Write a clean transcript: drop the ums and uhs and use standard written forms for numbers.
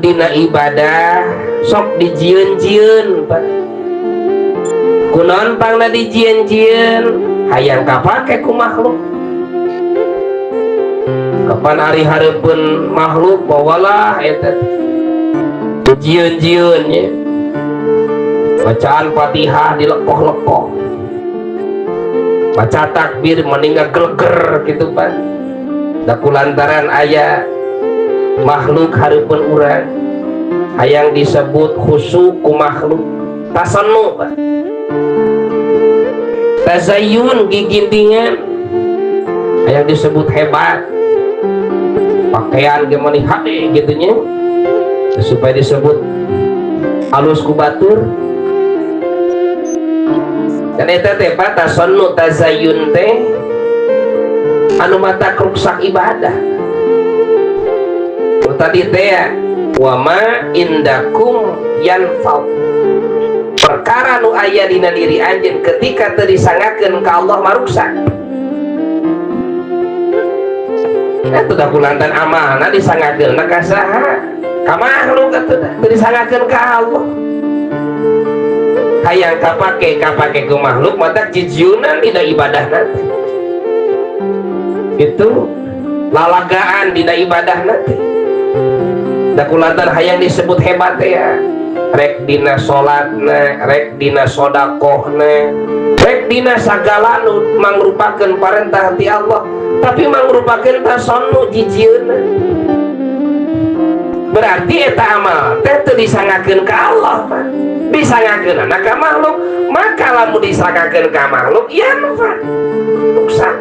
Dina ibadah sok dijieun-jieun, Pak. Kunaon pangna dijieun-jieun? Hayang kapake ku makhluk. Kapan ari hareupeun makhluk bawalah eta dijieun-jieun nya. Bacaan Fatihah dilekoh-lekoh. Baca takbir meninggal geleger gitu, Pak. Da kulantaran aya makhluk hareupeun urang, hayang disebut khusyuk ku makhluk, tasannu, Pak. Tazayun, gigintingan, hayang disebut hebat, pakaian gimana hade gitu nya, supaya disebut halus ku batur. Dan eta teh, Pak, tasannu tazayun teh anu mata ruksak ibadah. Nu tadi teh ya, wama indakum yanfau, perkara nu aya dina diri anjeun ketika teu disangakeun ka Allah maruksak. Eta da kulantan amalna disangakeun ka saha? Ka makhluk atuh, teu disangakeun ka Allah. Hayang kapake kapake ku makhluk, mata jijiunan dina ibadah nanti. Itu lalagaan dina ibadah nanti. Da kulantan hayang disebut hebat ya, rek dina salatna, rek dina sodakohna, rek dina sagala nu mangrupakeun parentah ti Allah, tapi mangrupakeun tasannu, jijieunna. Berarti eta amal teh teu disangakeun ka Allah, Pak. Disangakeunana ka makhluk. Maka lamun disangakeun ka makhluk, yanfa, ruksak.